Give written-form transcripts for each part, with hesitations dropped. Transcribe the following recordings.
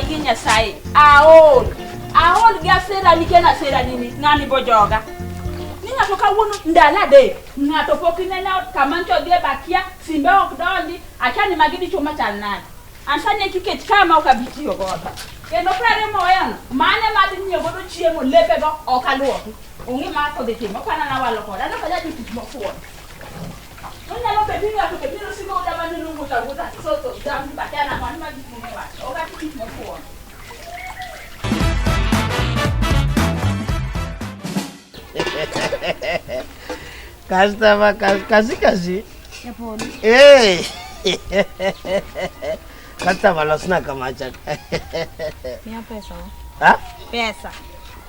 Ayie Nyasaye. Aol. Aol gi asera ni kena asera nini. Ng'ani bojoga. Ni ng'ato kawuono ndalo adek. Ng'ato pok ineno kama ncho odhi e bakia, simbe ok donji, akia ni magi dichuo machal nade. An sani eki kech kama ok abi tiyo godo. Kendo prariyo moweyano, mane madhi nyiewo godo chiemo, lepego ok aluoki. Ong'e ma kodhi timo, opana nawalo kode. An ok anyal jotich mofuwo. Onyalo bet ni ng'ato be biro siko oda maneno wuotho awuotha so so dam bakia nang'o an ma gik mowacho. Ok ati tich mofuwo. Customer, kasi kasi. Eh. Customer losna kamacha. Miya pesa. Ha? Pesa.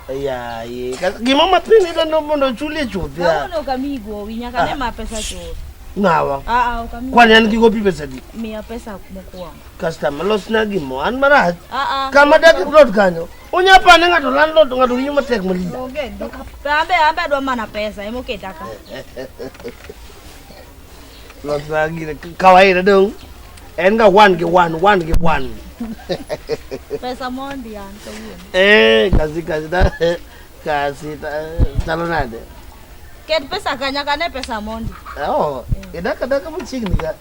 Yaye. Gima mathin idwaro mondo ochulie chuth ya. Kawuono ok amiyi gowi, nyaka ne ma pesa chuth. Ng'awa. Ah ah, ok amiyi. Kwani an gi gopi pesa di? Miya pesa mokwongo. Customer losna gimo an marach. Ah ah. Kama dak e plot kanyo. Unya pane ng'ato landlord ng'ato winjo matek malich. Onge. Ambe ambe adwa mana pesa emoketa ka. Losna gire kawaida dong. En ga one gi one, one gi one. Pesa mondi an kawuono. Eh, kasi kasi ta kasi ta chalo nade? Ket pesa ka nyaka ne pesa mondi. Oh, idak adaka machiegni ka.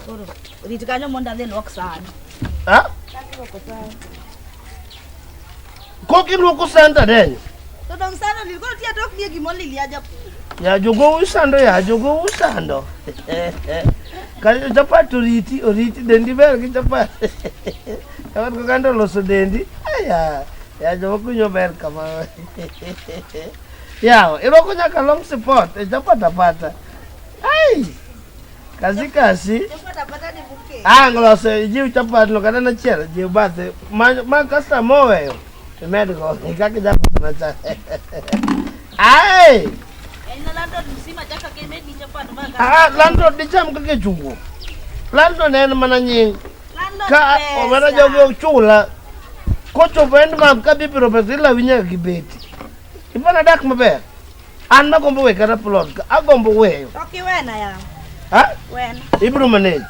Koro rit kanyo mondo adhi luok san. Ha? Kok iluoko san to adenyo. To dong san olil koro tiyo tok nie gima olil ya japur. Ya jogo usando ya jogo usando. Ka chapat oriti oriti dendi ber gi chapat. Chapat koganda oloso dendi. Aya, ya joma kunyo ber kama. Yawa, irwako nyaka long support e chapat apata. Ai! Kasi kasi. Chapat apata ni buke. Ang loso ijiw chapat no kata nachiel jiw bathe ma ma customer moweyo imed go kaka ijakoso na cha. Ai! En na landlord msima chaka kemed ni chapat ma ka. Ah, landlord dicham kaka chungo. Landlord en mana nying. Landlord Ka pesa. omera jogi ok chula. Kochopo end month ka bipiro pesa ilawi nyaka gi beti. Ipana dak maber. An magombo we kata plot ka agombo weyo. Ok iwena ya. Ha? Wena. Ibiro manage.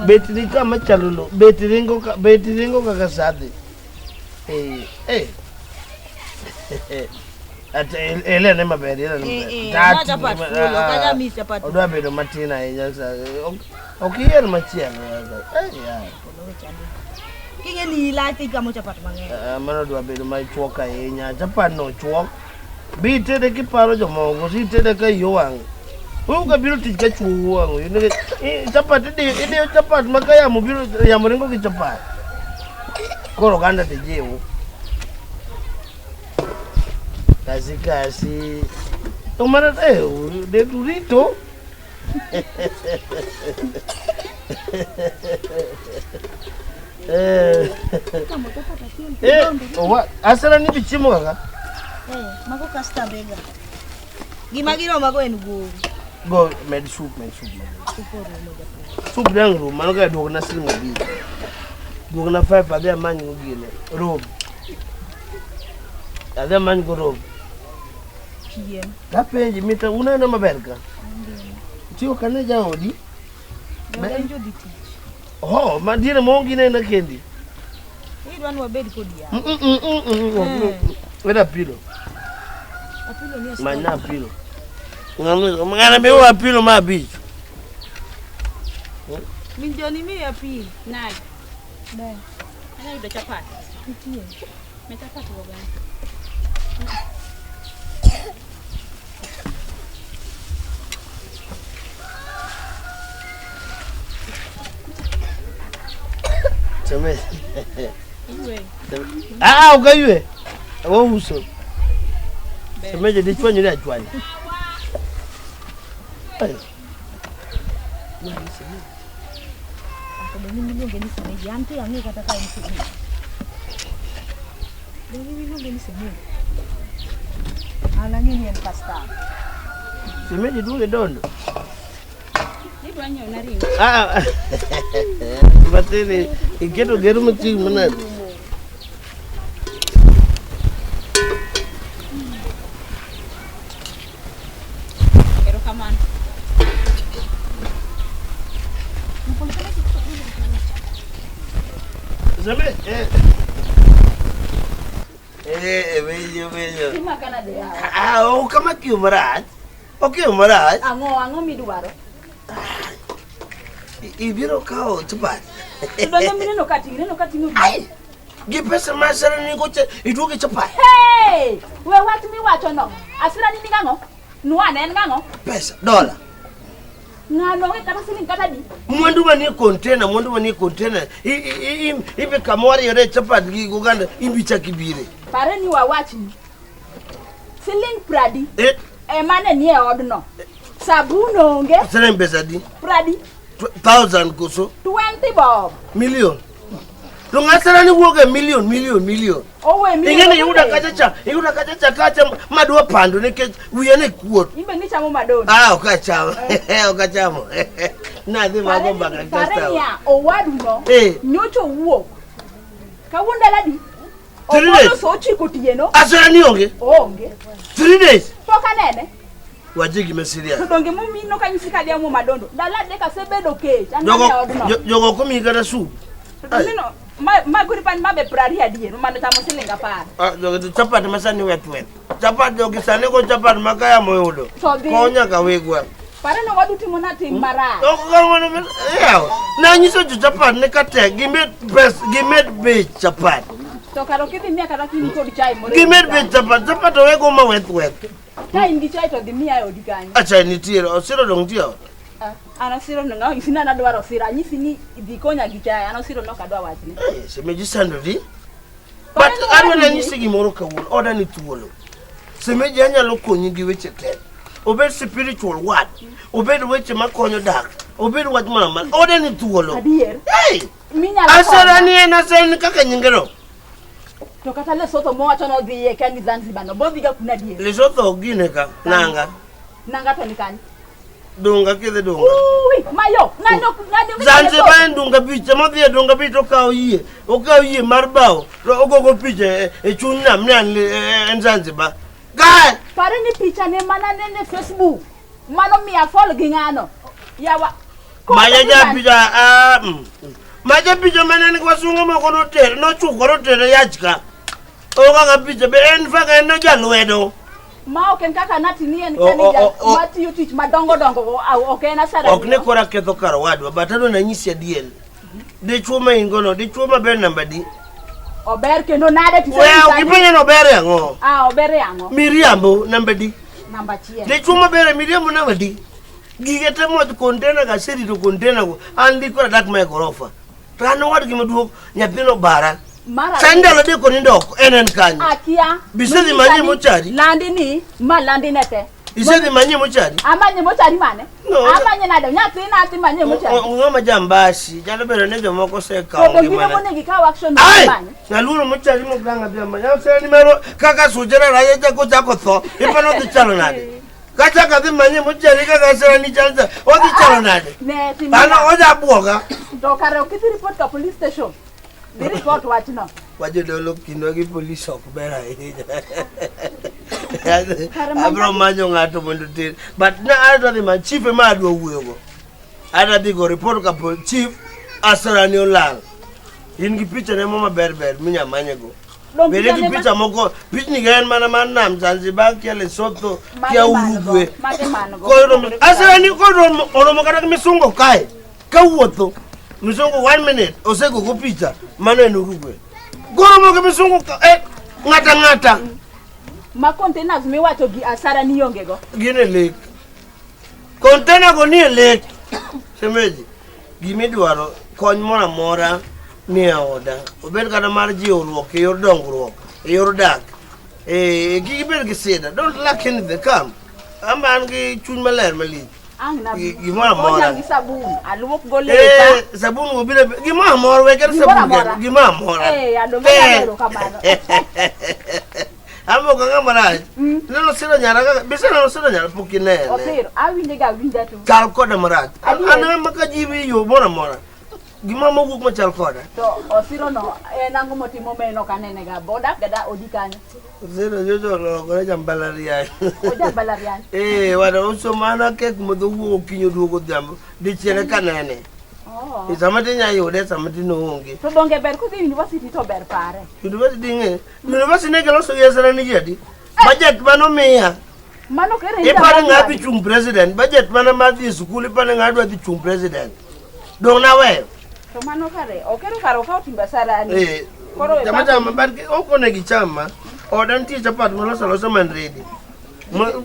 Bet ni kama chalo lo. Bet ringo ka bet ringo kaka sadhi. Eh, eh. Ate ele ne maber, ele ne maber. Eh, eh, That ma chapat ni- full, ok ah, anyal miyi chapat. Odwa bedo matin ahinya sa. Ok ok iyier machielo. Eh, ya. King'e ni ilach ichamo chapat mang'eny. Ah, mano dwa bedo machuok ahinya. Chapat no chuok. Bi itede kiparo jomoko, si itede ka iyi owang'. Wewe ka biro tich ka chuo wang'. Chapat idiyo idiyo chapat ma ka yamo biro yamo ringo gi chapat. Koro oganda to jiwo. Kasi kasi. To mana eh de urito. Eh. Eh, owa asara ni bichiemo kaka. Eh, mago customer ga. Gima giromago en gowi. Go med soup, med soup. Med soup. Soup orumo japur. Soup dang rum, mano ka duokna siling abich. Duokna five adhi amany go gine. Rom. Adhi amany go rom. Piem. Tapenji mita uneno maber ka. Tiyo kane jaodi. Jaodi odhi tich. Oh, ma diere mo ginena kendi. Idwa ni wabed kodi ya. Weda apilo. Apilo ni e Manyna apilo. Ng'ano miwa apilo ma abich. Min Joni miyi apilo. Nade? Ber. Anyalo yudo chapat. Nitie. Me chapat go gani. Chame. Iwe. Ah, ok aywe. Wauso. Semeje dichwanyore achwanya. Ai. Ako be miluonge ni semeji. An to ang'e kata ka en semeji. Be miluonge ni semeji. An ang'e ni en pastor. Semeji duoge dondo. Idwa nyiewo na ring'o. Ah. Batini iketo gero machiegni manade. Erokamano. Seme, eh. Eh, winjo, winjo. Imaka nade yawa? Ah, ok amakiyo marach. Okiyo marach. Ang'o ang'o midwaro? Ibiro kawo chapat. To donge mineno ka ting' ineno ka ting'o gik. Ai! Gi pesa ma asara ni go cha iduogo e chapat. Hey! We wach miwachono. Asira ni gang'o? Nwane en gang'o? Pesa, dola. Ng'ano onge kata siling kata di. Mwandu manie container, mwandu manie container. Ibe kama wariyore chapat gi oganda, imbi chak ibire. Pare ni wawachni. Siling pradi Eh, ema ne nie odno. Sabun onge siling pesa di? pradi Thousand koso? 20 bob. Million. To ng'asara ni wuok e million, million, million. Owe mi. Ing'e ni iyuda kacha cha, iyuda kacha cha kacha madwa pando nikech wiya ne kuot. Imbe ni chamo madoni. Ah, ok achamo. Ok achamo. Nadhi mago mbaka Pare customer. niya, owaduno Eh. nyocha owuok. Kawuono ndalo adi? Three Ogolo days. sa ochiko otieno. Asara ni onge. Onge. 3 days. Pok anene. Wache gima serious. To donge momino kanyisi ka diamo madondo. Ndalo adek asebedo kech. An Jogo e odno. jogo ok omiyi kata soup. To donge no ma ma koro ipan ma be 20 adier mano chamo siling 10. Ah, jogi to chapat ma sani weth weth. Chapat jogi sani go chapat ma ka yamo oyudo. To dhi. Konya ka wegwa. Pare no wadu timo na tim marach. Ok kamano yawa. Nanyiso jo chapat ni ka tek gimed pes gimed bech chapat. To kar ok idhi miya kata ka in kod chai moro. e Gimed odi bech kanyo. chapat. Chapat owego ma weth weth. Ka in gi chai to dhi miya e odi kanyo. Acha nitiere osiro dong nitie ot. Ah, An osiro no ng'awa nyisi ni an adwaro osiro. Anyisi ni dhi konya gi chai. An osiro no ok adwa wachne. Eh, Semeji sandori. But Pare no adwa wadu nanyisi gimoro kawuono, oda ni thuolo. Semeji anyalo konyi gi weche te. Obed spiritual word, obed weche makonyo dak, obed wach moro amora. Oda ni thuolo. Adier. Hey! Minyalo Asera konya. ni en asera ni kaka nyingeno. To kata Lesotho mowacho nodhiye ka ni Zanzibar no bodhiga kuno adier. Lesotho ok gine ka, nanga. Nanga to ni kanye? Dunga kidhi dunga. Uwi, mayo, ng'ano ng'ano onge Zanzibar en dunga bich, ema odhi e dunga bich to okawo yie. Okawo yie mar bao, to ogogo picha e chuny nam ni en Zanzibar. Kae! Pare ni picha ne mana nene e Facebook. Mano miya fall gi ng'ano. Yawa. Maja ja picha ah, Maja picha mane en wasungu moko notere nochukore otere yach ka. Okaka picha be en faka en nojalwedo. Ma ok en kaka nati ni en O- kani o- ja o- o- matiyo tich madongo dongo go ok en asara. Ok ne kora ketho kar owadwa but adwa nanyisi adier. Dichuo ma in gono, dichuo maber namba di. Ober kendo nade to We ok ipenje ni ober e ang'o? Ah, ober e ang'o? Miriambo namba di. Namba achiel. Dichuo maber e miriambo namba di. Gige te moch kontena ga aserito kontena go. An di koro adak ma e gorofa. To an owadgi maduong' nyathino bara. Mar Sani ariyo. ndalo adek onindo oko, en en kanyo. Akia. Bisedhi Nonyisa manye ni mochari? Landi ni ma landi ne te. Isedhi manye mochari? Amanye mochari mane? No. Amanye nade? Nyathina adhi manye mochari. Ng'ama jambasi, nyalo bedo ni jomoko osekawo To gino ngimane. monego ikaw action Ai! manye. Naluoro mochari mokdang' adhi amanya. Sani mero kaka suche raraye chako chako tho. Ipano dhi chalo nade? Kachako adhi manye mochari kaka sani chal cha. Odhi chalo nade? Ne tim. Ano oja buoga. To kare ok idhi report ka police station. Dhi report wachno. Wajodolo kindwa gi polis ok ber ahinya. Kare ma- Abro manyo ng'ato mondo oter. But na adwa dhi man chief ema adwa wuoyogo. Adwa dhi go report ka chief asara ni olal. In gi picha ne mo maber ber minya manyego. Dong Bede picha gi ne ma- picha moko, pichni ga en mana mar nam Zanzibar, kia Lesotho, Mage kia man go, Uruguay. mage man go. Koro asara ni koro oromo kata gi misungo kae. Kawuotho, misungo one minute osego go picha, mano en Uruguay. Koro gi misungo ka, eh, ng'ata ng'ata Ma containers miwacho gi asara ni onge go. gin e lek. Container go ni e lek. Semeji, gimidwaro kony moro amora ni e oda. Obed kata mar jiwruok e yor dongruok, e yor dak. Eh, kik ibed gi sida. Don't lack anything. Come. Amba an gi chuny maler malich. Ang' na Gimoro amora. Konya gi sabun, aluok go lepa. Eh, sabun go biro gimoro amora we kata Gimoro sabun amora. kende, gimoro amora. Eh, adonge Eh. erokamano. Amba ok ang'ama rach. Neno siro nyara kaka biseneno siro nyara pok inene. Osiro, awinje ga awinja tu. Chal koda marach. Adier. An ema ka jiwi e yo moro amora. Gimoro mowuok machal koda. To osiro no en ang'o motimo meno ok anene ga bodak gada odi kanyo. Osiro nyocha olokore ja mbalariany. Oja mbalariany. Eh, wada uso mana kek modho wuok okinyi oduogo odhiambo. Dichiel eka nene. Oh. E sama tinya yude sama tino onge. To donge ber kudhi university to ber pare. University ng'e. University ne giloso gi asara ni ji adi? Budget mano miya. Mano kere Iparo ng'a dhi chung president, budget mana mar dhi e sikul iparo ng'a dwa dhi chung president. Dong' naweyo. To mano kare, okero kare okawo timbe asarani. Eh, Koro we chama pak- chama but ok onego icham ma. Oda nitie chapat moloso alosa man ready.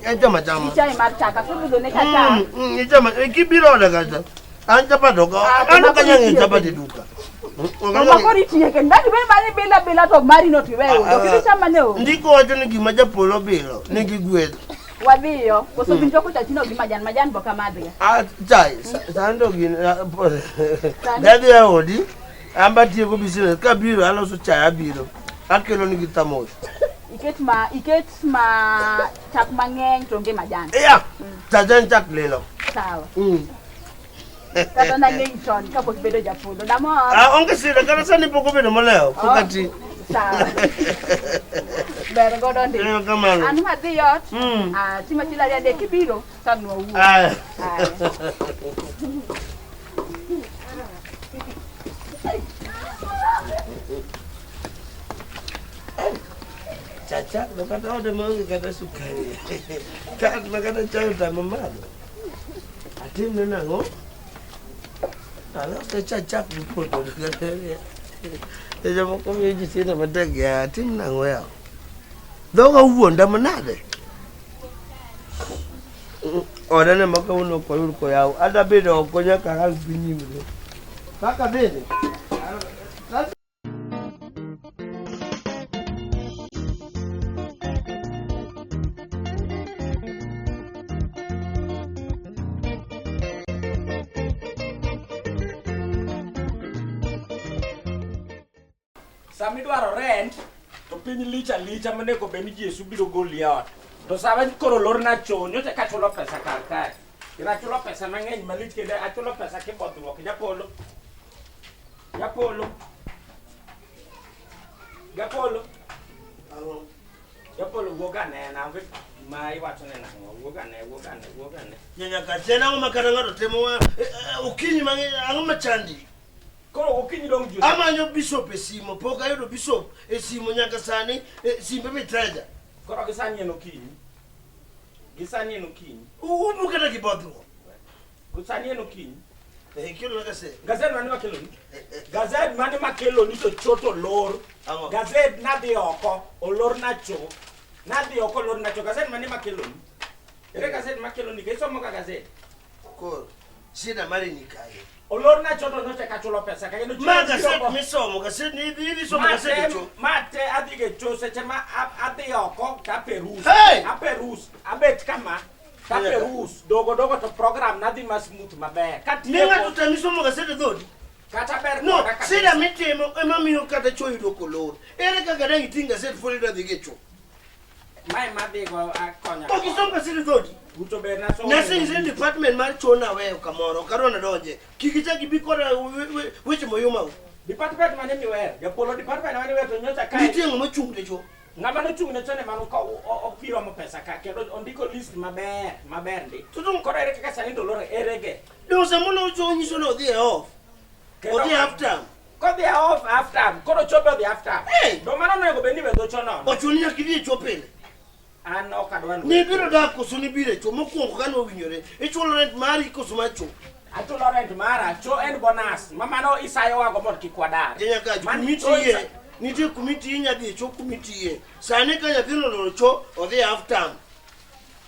En chama chama. Gi chai mar chak, asebudho ne ka chak. Ichama kibiro oda kacha. An chapat ok Ah, to an ok mako anyal ng'eyo nitie chapat e kendo. duka. Ok To anyal mako ritiye kendo, dang ibed mana ibila bila to mari no tiweyo. Ah, To kik icham mane onge. Ndiko wacho ni gima japolo obilo nigi gweth. Wadhiyo, koso bin choko chachino gi majan, majan bo kamadhiga. Ah, chai, sani to gini, dadhi e odi, an be atieko business, kabiro aloso chai abiro, akelo nigi thamos. Iket ma chak mang'eny to onge majan. Iya, chacha en chak lilo. Sawa. Kata nang'eyi chon kapok ibedo japolo. Damor. Ah, onge sida, kata sani pok obedo molewo, pok Oh. ati. Sawa. Ber godo ndi. Erokamano. An madhi ot. Ah, timo achiel ariyo adek kibiro to ang' nwawuo. Aya. Aya. Chacha, to kata ode maonge kata sukari. Chak ma kata chai otama madho. Atimne nang'o? Alose cha chak mopoto. Seche moko miyo ji sida matek ya atim nang'o yawa. Dhoga wuonda manade. Oda ne ma kawuono ok wayud koyaw. Adwa bedo oko nyaka hang piny imre. Kaka bende. Sama idwaro rent to piny lich alicha monego bed ni Yesu biro goli e ot. To sama koro lorna cho, nyocha kachulo pesa kar kae. Kendo achulo pesa mang'eny malich kendo achulo pesa kibodhruok japolo. Japolo. Japolo. Japolo wuog anena, onge ma iwacho ne nang'o, wuog ane, wuog ane, wuog ane. Nyaka chien ang'o ma kata ng'ato timo wa okinyi mang'eny ang'o machandi? Koro okinyi dong' ji. Amanyo bishop e simo, pok ayudo bishop e simo nyaka sani, simbe mitreja. Koro gi sani en okinyi. Gi sani en okinyi. Ubu kata gi bodhruok. Gi sani en okinyi. Kelo na gaset. Gazet mane makeloni? Gazet mane makeloni to choto lor. Ang'o? Gazet nadhi oko, olor na cho. Nadhi oko olor na cho. Gazet mane makeloni? Ere gazet makeloni? Ka isomo ka gazet. Koro, shida mari ni kanye? Olor na cho to nyocha kachulo pesa. Kendo Ma gaset misomo, gaset ni idhi idhi somo gaset e cho. Ma te adhi ge cho seche ma adhi oko to aperus. Hey! Aperus. Abet kama. Taperus. Dogo dogo to program nadhi ma smooth maber. Ni Katieko. ng'ato tami somo gaset e dhodi. Kata ber No, koda kabisa. shida mitimo ema miyo kata cho yudo kolor. Ere kaka dang' iting' gaset fuoli idwa dhi go e cho? Mae madhigo akonya. Ok isom gaset e dhodi. Kucho ber na somo. Nursing is in department mar cho naweyo kamoro, ok adwa nadonje. Kik ichak ibi koda weche moyuma go. Department mane miweyo? Japolo department mane miweyo to nyocha kae. Nitie ng'ama ochung' ne cho. Ng'ama nochung' ne chone mano ka opiromo pesa ka kendo ondiko list maber, maber ndi. To dong- Koro ere kaka sani to loro ere ge? Dong' samoro ocho onyiso ni odhi e off. Kendo- Odhi half term. Kodhi e off half term, koro chope odhi half term. Hey! To mano onego bed ni we dhocho nono. Ochuno ni nyaka idhi e cho pile. An ok adwa luwo. Nibiro dak koso nibiro e cho mokwongo kane owinjore. Ichulo rent mari koso mar cho. Achulo rent mara, cho en bonus. Ma mano isayowago mondo kik wadar. Janyakach Mano cho kumitiye nitie kumitiye inya dhi e cho kumitiye. Sani ka nyathino oloro cho odhi half term.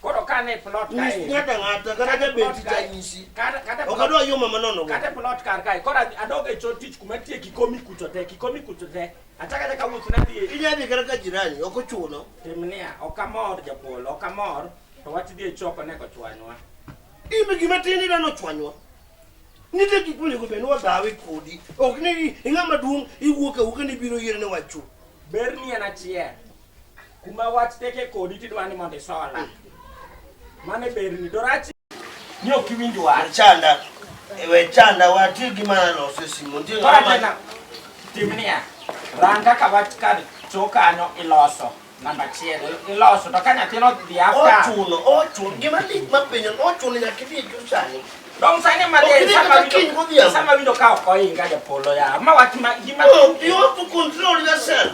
Koro kane plot Nyis kae. ng'ato ang'ata kata Kata jabeti plot kae. tanyisi. Kata Ok adwa yoma manono go. Kata plot kar kae. Koro adog e cho tich kuma nitie kikomi kucho te, kikomi kucho te. Achaka achaka wuoth nadhi e Inya dhi kata ka jirani ok ochuno. Timnia, ok amor japolo, ok amor. To wach dhi e cho ok onego chwanywa. In gima tin idwa nochwanywa. Nitie gik monego bed ni wadhawe kodi. Ok ni ing'ama duong' iwuok awuoka ni ibiro yiere ne wach cho. Berni en achiel. Kuma wach teke kodi tidwa ni mondo isola. Mano e berni. To rach ni ok iwinj wach. Chanda. We chanda wati gima naloso e simu. Nitie Koro ng'ama tena timnia. Rang kaka wach kar cho kanyo iloso. Namba achiel iloso to ka nyathino dhi after. Ochuno, ochuno. Gima lich mapenjo, ochuno nyaka idhi e cho sani. Dong sani ma Ok idhi kata kiny godhiambo. Sama winjo ka ok oinga japolo ya. Ma wach ma gima No, you have to control yourself.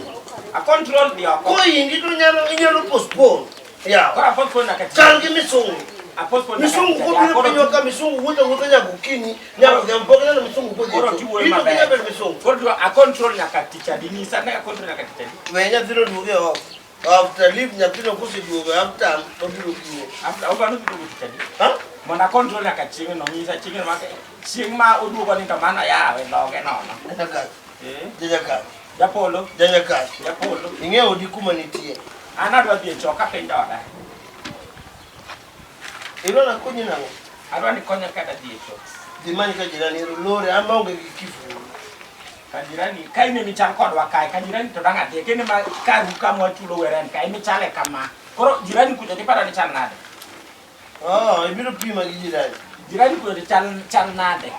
A control dhi oko. Koingi to nyalo inyalo postpone. Yeah. Koro a postpone nyaka chieng'. Chan gi misungu. A postpone nyaka Misungu chieng'. kobiro Koro pinywa ka misungu wuotho awuotha nyaka okinyi, nyaka odhiambo pok ineno misungu kodhi e Koro cho. tiwuoyo In ok maber. inyal bedo misungu. Koro tiwuoyo a control nyaka tich adi nyisa ne a control nyaka tich adi. We nyathino duogo e off. After leave nyathino koseduogo after obiro duogo. After obano duogo tich adi. Ha? Mondo a control nyaka chieng' no nyisa chieng' no ma chieng' ma oduogo ni to mano yawe dhoge nono. Janyakach. Eh? Janyakach. Japolo. Janyakach. Japolo. Ing'e odi kuma nitie. An adwa dhi e choo kapenjo oda. Idwa nakonyi nang'o? Adwa ni konya kata dhi e choo. Dhi many ka jirani ero lore an maonge gi kiful. Ka jirani, ka in emichal kodwa kae, ka jirani to dang' adhiye, kendo ma karu kama wachulo we rent ka emichale kama. Koro jirani kucha tiparo ni chal nade? Oh, ibiro pima gi jirani. Jirani kucha to chal, chal nade?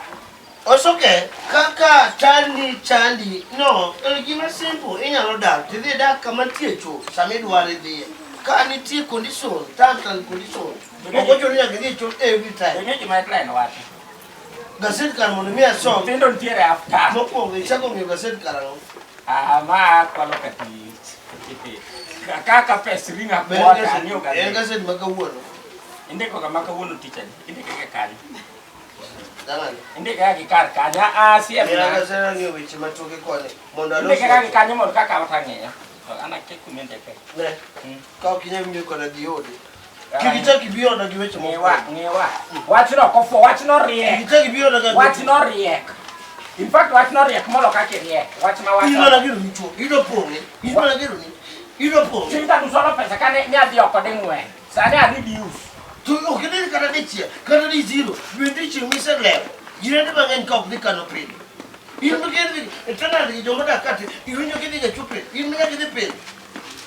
Osoke, kaka chandi chandi, no, en gima simple, inyalo dak, tidhi dak kama nitie cho, sama idwaro idhiye. Ka nitie condition, terms and condition, ok ochuno ni nyaka idhi e cho every time. Ing'e gima Edline wacho? Gaset kar mondo mi asom, Nyithindo nitiere after. mokwongo ichako ng'iyo gaset kar ang'o? Ah, ma kwalo ka tich. Kaka pes ring' Be en akwota, gaset- ang'iewo En gaset. gaset ma kawuono. Indiko ga ma kawuono tich adi? Indike ga kanyo. Dang'ani. Indike ga gi kar kanyo. Ah, siem En na. gaset ang'iyo weche ma toke koni, mondo alos Indike ga gi weche. kanyo mondo kaka otang'iyo. To an akia kuma indike. Ne, Mm. ka ok inyal winjo koda dhi ode. Kik ichak ibi oda gi weche Ng'iwa, moko. ng'iwa. Wachno ok ofuwo, wachno Kik riek. ichak ibi oda ga Wachno riek. In fact, wachno riek molo kaka iriek. Wach ma In mana wacho. gero ni chuo, idwa pong'e, in mana gero ni, idwa pong'e. Chieng' tatu solo pesa kane ne adhi oko ding'wen. Sani adhi dius. To ok idhi kata dichiel, kata di zero, bende chieng' miselewo. Jirende mang'eny ka ok dhi kano piny. In ma kendo tenant gi joma odak ka to iwinjo kidhi ga chuo piny, in ma nyaka idhi piny.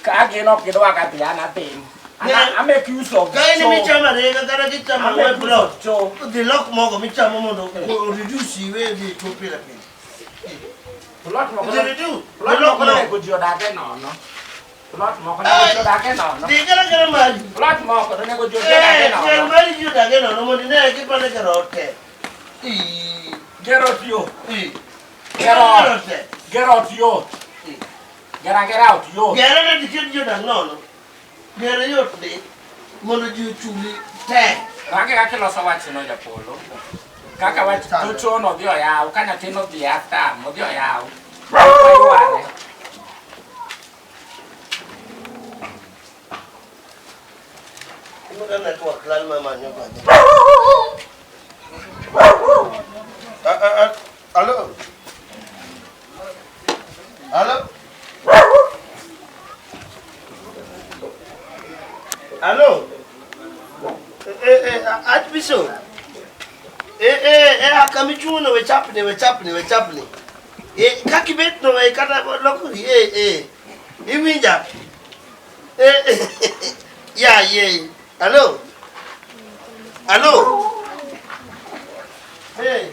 Ka gin ok gidwa ga dhi an adhi. Ne. I make use of Ka in choo. michamo arega kata kichamo I make ang'wen use plot, of choo. dhi lok mogo michamo mondo o reduce iwe dhi chuo pile pile. Plot moko Dhi reduce, plot dhi lok moko mogo. onego ji odage nono. Plot moko onego ji odage nono. Dhi gara gara mari. Plot moko to onego ji odage Eh, ger nono. mari ji odage nono mondo ine kipande gero ot te. Ii, Gero ot yot. ii. Gero ot. Gero ot te. Gero ot yot. Gero agera ot yot. Gere ne diket ji odag nono. Gere yot ndi mondo ji ochuli te. Range kaka iloso wachno japolo. Kaka wach to chono odhi oyaw, ka nyathino odhi after, odhi oyaw. Wayware. Imoga network lal ma manyo kanyo. Ah, ah, ah. Alo. Alo. Alo. Eh, eh, Archbishop. Eh, eh, eh, akamichuno we chapni, we chapni, we chapni. Eh, kaki bet no we kata lokori, eh, eh. Iwinja. Eh, eh, ya, ye. Alo. Alo. Hey.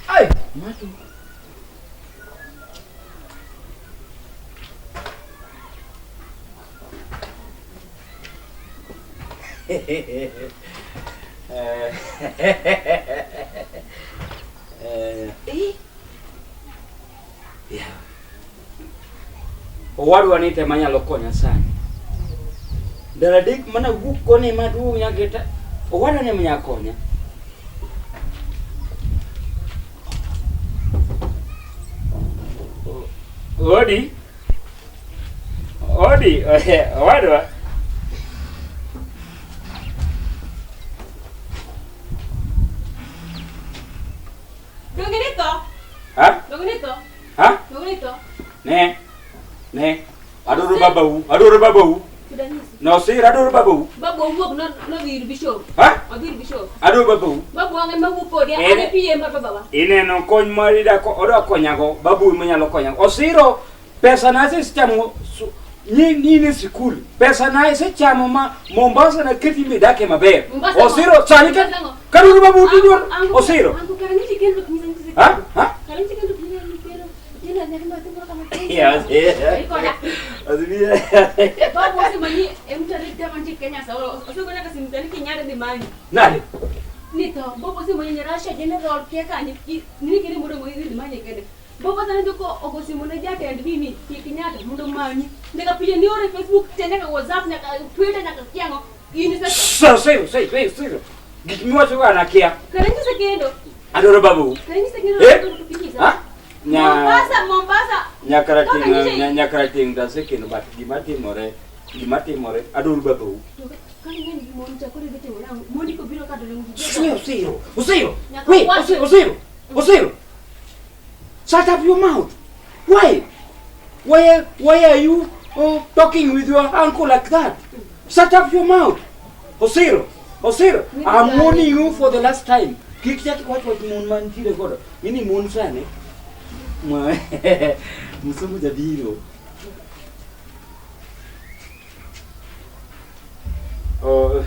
Ai, mato. Yeah. Owadwa ni tema nyalo konya sani. Ndalo adek mana wuok koni maduong' nyaka ta owadwa ni ema nyalo konya. Odi. Odi, owadwa. Donge ni tho? Ha? Donge ni tho? Ha? Donge ni tho? Ne. Ne. Adwaro babau. Adwaro babau. Kidanyisi. Nosir adwaro babau. Babu owuok nodhi ir bishop. Ha? Odhi ir bishop. Adwaro babau. Babu wang'e mawuok kodi. Ere- An PA mar babawa. Ineno kony mar idako odwa konyago babu ema nyalo konyago. Osiro pesa na asechamo ni ni ni sikul. Pesa na asechamo ma Mombasa na keti midake maber. Mombasa Osiro sani ka Mombasa ngo? kadwaro babu tidwaro Angu- Osiro. Angu kara nyichi kendo nyisa nyisa Ha? Ha? Yeah, yeah. Ikoda. Azimia. Babu osemanyi emtarik mantie Kenya sa osegona ka simtani kinyare dhi manyi. Nade? Ni to Bobo osemanyi ne Russia general kia kanye nini kene mondo idhi manye kende. Bobo sani joko ogo simu ne jatend nini Kenyatta mondo manyi. Nyaka picha ni ore Facebook te nyaka WhatsApp nyaka Twitter nyaka kiang'o. In sa So, siro, siro, siro. Gik miwacho go an akia. kare nyise kendo. Adwaro babau. Kare nyise kendo. Eh? Ha? Nya Mombasa Mombasa. nyakarating Kaka nyiche- nyakarating tasekendo but gima timore gima timore adwaro babau. Kare ng'eni gi mon cha koro idhi timo nang'o? Mondi kobiro ka to nang' Osiro, osiro, osiro. Nyaka Wait, wach- osiro, osiro, osiro. Shut up your mouth. Why? Why are you talking with your uncle like that? Shut up your mouth. Osiro, Osiro, I'm warning you for the last time. Kik chak iwach wach mon mantiere godo. Ini mon sani. Msungu jabiro. Oh,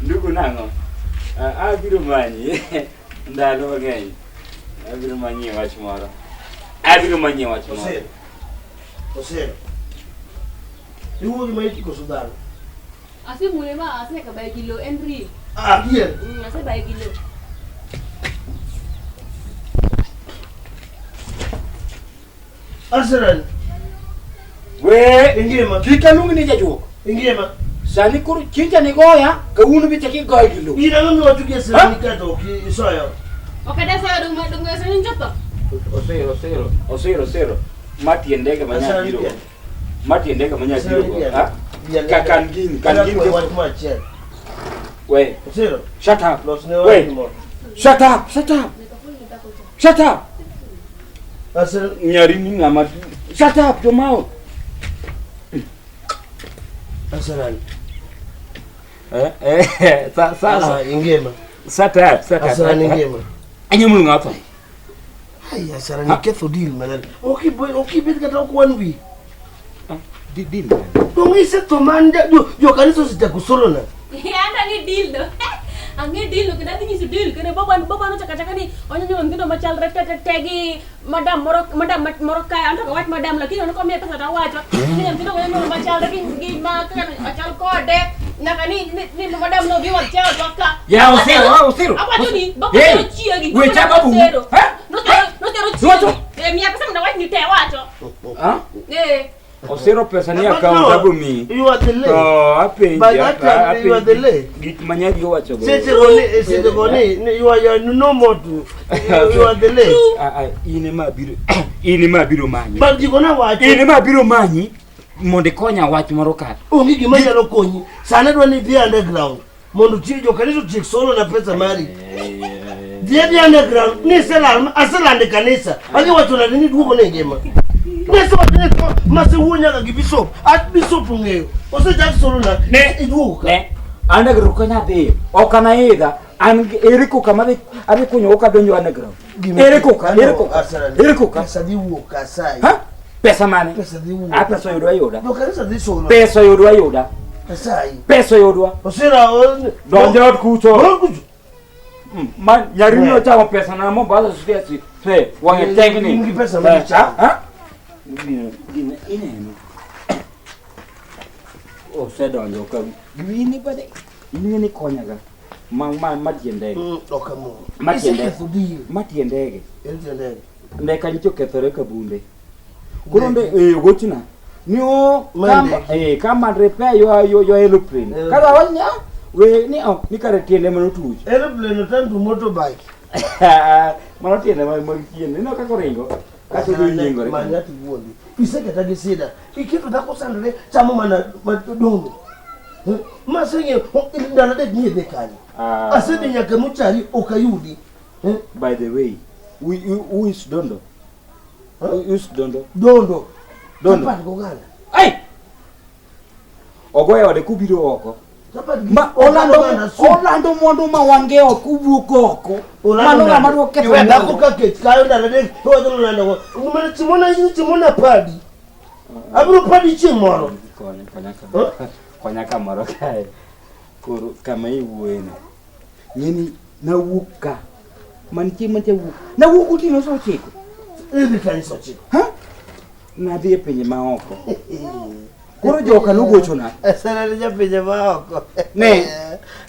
ndugu nang'o? Ah, abiro manyi ndalo mang'eny. Abiro manyi e wach moro. Abiro manyi e wach moro. Osero. Osero. Iwuo gima iti koso dhano. Asemule ma aseka baye gi lo en real. Ah, adier. Asebaye gi lo. Arsenal. We Ingima. kik aluongi ni jajuok. Ingima. Sani koro chincha nigoya, kawuono be chak igoye gi lo. In ang'o miwacho gi Arsenal ni kato ok isoyo? Ok adasoyo dong' dong' sani njoto. Osiro, osiro, osiro, osiro. Ma tie ndege ma Arsenal nyabiro. diel. Ma tie ndege ma Arsenal nyabiro. diel. Ha? Diel. Ka kan gini, kan Adwa gini. kwayi wach moro achiel. We, Osero. shut up. Los ne wach Wait. moro. Shut up, shut up. Shut up. Arsenal. Nyari ni ng'ama Shut up your mouth. Arsenal. Eh, eh, sa sa Ah, ingima. shut up, shut up. Arsenal ingima. Anyamul ng'ato. Ai, Arsenal iketho deal manade. Ok ibed kata ok one week. Di di. Dong isetho man jo kanisa osechako solona. Anda ni deal do. Ang'e deal no kendo adhi nyiso deal kendo baba baba nochako achaka ni onyonyo nyithindo machalre te te te gi madam moro madam moro kae an to ok awach madam lakini an komiya pesa to awacho ni nyithindo onyonyo machalre gi gi ma kaka achal kode nyaka ni ni madam no bi wacha odwa ka. Ya osiro, ah, osiro. Awacho ni baba Hey, notero chiegi. wecha babu. Ha? Notero notero Iwacho? chiegi. Eh, miya pesa mondo awach ni te wacho. Ha? Eh. Osiro pesa ni But account no, abo miyi. You are the late. To apenji, By that time, you are the late. Gik ma nyadi owacho go. Seche go ni, seche go ni, you are no more to, you are the late. Ah, ah, in ema abiro in ema abiro manyi. But jigo na wacho. In ema abiro manyi mondo ikonya wach moro ka. Onge gima nyalo konyi. Sani adwa ni idhi underground mondo jo kanisa otiek solo na pesa mari. Dhi adhi underground ni iselal aselando e kanisa. Adhi wacho nade ni duogo ne ngima. Ne asewacho ni tho masewuo nyaka gi bishop. At bishop ong'eyo. Osechak solo na Ne. iduogo ka. Ne. Underground konya dhiyo. Ok an aidha. An ere koka madhi adhi kunyo ka donjo underground. Ere koka, ere koka. Ere koka. Pesa dhi wuok kasayi. Ha? Pesa mane? Pesa dhi wuok. Ah, pesa oyudwa ayuda. Jo kanisa dhi solo. Pesa oyudwa ayuda. Kasayi. Pesa oyudwa. Osira Donjo e ot kucho. Donjo kucho. Ma nyari Ne. nochamo pesa na Mombasa sudhi se wang'e tegni. In gi pesa ma ichamo. Ha? Gino gino ineno. Osedonjo ka gini bade ing'e ni konyaga. Ma ma ma tie ndege. Ok amor. Ma tie ndege. Iseketho deal. Ma tie ndege. En tie ndege. Ndeka nyicho okethore ka bunde. Koro nde eh gochna. Ni o Ma come ndege. eh come and repair your aeroplane. Aeroplane. Kaka wach ni ah we ni oh ni kare tiende manotuch. Aeroplane otan to motorbike. Mano tiende ma mag chien. Ineno kaka oringo. Kata odhi yiengore. Ma ng'ato iwuondi. Iseketa gi sida. Iketo dhako sandore chamo mana madongo. Ma aseng'eyo ndalo adek ni idhi kanye. Ah. Asedhi nyaka mochari ok ayudi. By the way, who is Dondo? Huh? Who is Dondo? Dondo. Dondo. Chapat goganda. Ai! Ogoyo ode kubiro oko. Chapat gi Ma oganda olando soup. olando mwandu ma wange oko wuok oko. Olando Mano ng'ama nade? dwa ketho Iwe dhako mwandu. ka kech kayo ndalo adek to wacho ni olando go. Mana chimona chimona padi. Abiro padi chieng' moro. Konya konya kamoro. Konya kamoro kae. Koro kama iwuoyeno. Ng'eni nawuok ka. Mantie mantie wuok. Nawuok otieno sa 9. Idhi kanisa 9. Ha? Nadhi e pinje maoko. Koro joka nogochona. Aserani japinje maoko. Ne.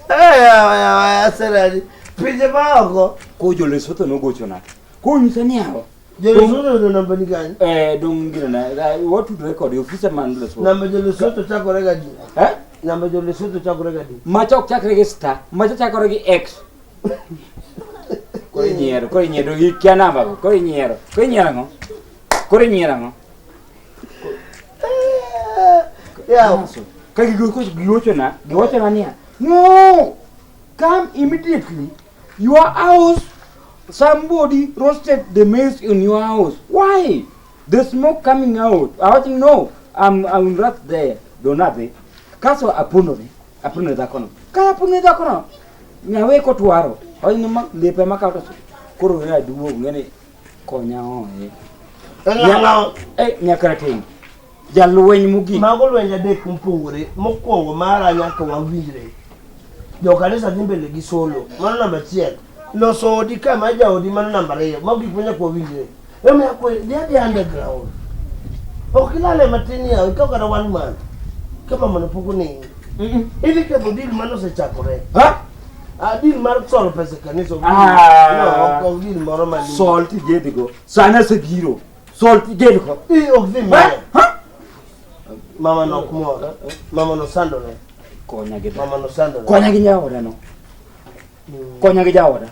Eh, aserani. Pinje maoko. Koro jo Lesotho nogochona. Koro nyisa ni yawa. Jo Lesotho yudo namba ni kanye? Eh, dong gina na, watudre kode ofisa man Lesotho. Namba jo Lesotho chakore ga di. Eh? Namba jo Lesotho chakore ga di. Macha ok chakre gi star, macha chakore gi X. Koro inyiero, koro inyiero, ikia namba go, koro inyiero. Koro inyiero ang'o? Koro inyiero ang'o? Yaw. Ka gigochona, giwachona niya, no, come immediately. Your house, somebody roasted the maize in your house. Why? The smoke coming out. I was no, I'm right there. Donadhi. Kaso apunore, apunore dhakono. Ka apunore dhakono, nyawe kotwaro. Awacho ni ma lepe makawo to koro we aduogo ng'eni konya oye. Ng'o? Eh, nyaka rateng'. Jalweny mogik. Mago lwenje adek mopogore. Mokwongo mara nyaka wawinjre. Jo kanisa dhi mbele gi solo. Mano namba achiel. Loso odi ka ma jaodi mano namba ariyo. Mago gik ma nyaka wawinjre. Emomiyo akwayi dhi adhiya underground. Ok ilale matin yawa, ikaw kata one month. Ka mamano pok oneni. Idhi ketho deal mane osechakore. Ha? Ah, deal mar solo pesa e kanisa. ok Ah. No, ok deal moro malich. Sol tijedigo. Sani asebiro. Sol tijedigo. Ih, ok dhi miyo. Ha? Mama no ok mor. Mama no sandore. Konya gi Mama no sandore. Konya gi jaoda no. Konya gi jaoda.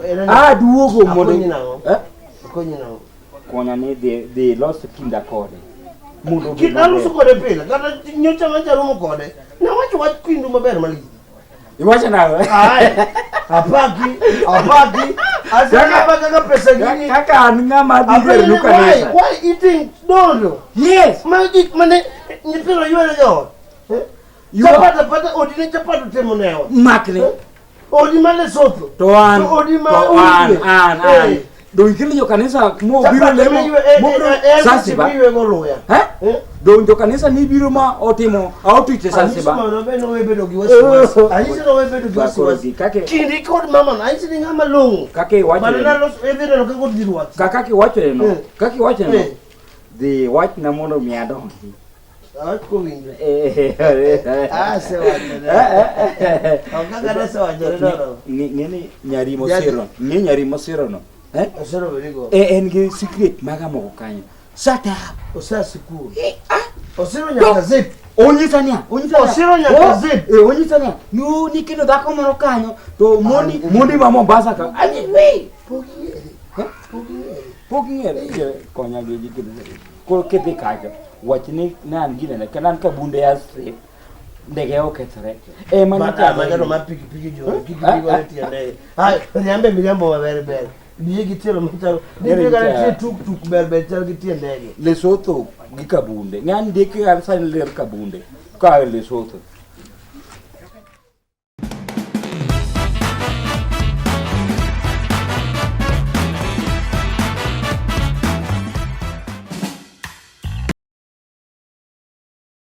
En Ah, duogo mondo. Akonyi nang'o? Eh? Akonyi nang'o? Konya ni dhi los kinda kode. Mondo obed Kit aloso maber. kode pile, kata nyocha mancha romo kode. Nawacho wach kindu maber malich. Iwacho nang'o? Ai, apaki, apaki. Asema kaka pesa gini. Kaka an ng'ama dhi Apenjo ternu ni why, kanisa. why eating dondo? Yes. Ma gik mane nyithindo ywere joot. Eh? Chapat apata, odi ne chapat otemo ne ot. Makne. Odi ma Lesotho. To an. To odi ma To an, Ugwe. an, an. Eh. Dong ikelo jo kanisa mobiro Chapat lemo. ema ywe- eh, Mobiro eh, eh, Zanzibar. ema ywego luya. Eh? Eh? Dong jo kanisa ni biro ma otimo outreach e Anyiso Zanzibar. mano be nowe bedo gi wasiwasi. Anyiso nowe bedo gi wasiwasi. Kake Kindi kod mama no, anyiso ni ng'ama long'o. kaka iwacho Bana neno. nalos idhi neno kaka odhi rwaki. Kaka iwacho neno. Eh. Kaka iwacho neno. Eh. Dhi wachna mondo mi adonji. Awach kowinjo. Eh. Ah, asewachone. Ok kaka nasewachone no, no. Ng'eni nyari Jaji- mosiro. Ng'e nyari mosiro no. Eh? Osero berigo. Eh, en gi secret maga moko kanyo. Shut up. Osea sikul. Osero nyaka zip. Onyisa niya, onyisa niya. Osiro nyaka Oh, zip. Eh, onyisa niya. No, nikelo dhako moro kanyo to mondi mondi ma Mombasa ka. Ani we. Pok ing'ere. Eh? Pok ing'ere. Pok ing'ere. Konya gi gi Koro kidhi kacha, wach ni ne an ginene, ka an kabunde ya strip, ndege okethore. Ema Ma nyicha ah, magano mar pikipiki jo. Pikipiki gore tiende. Ah, riambe miriambo maber ber. Biye gi tielo machalo. Ng'ere Nitie kata nitie- tie tuk tuk ber ber chal gi tie ndege. Lesotho gi Kabunde. Ng'ani ndeke ka sani ler Kabunde ka Lesotho.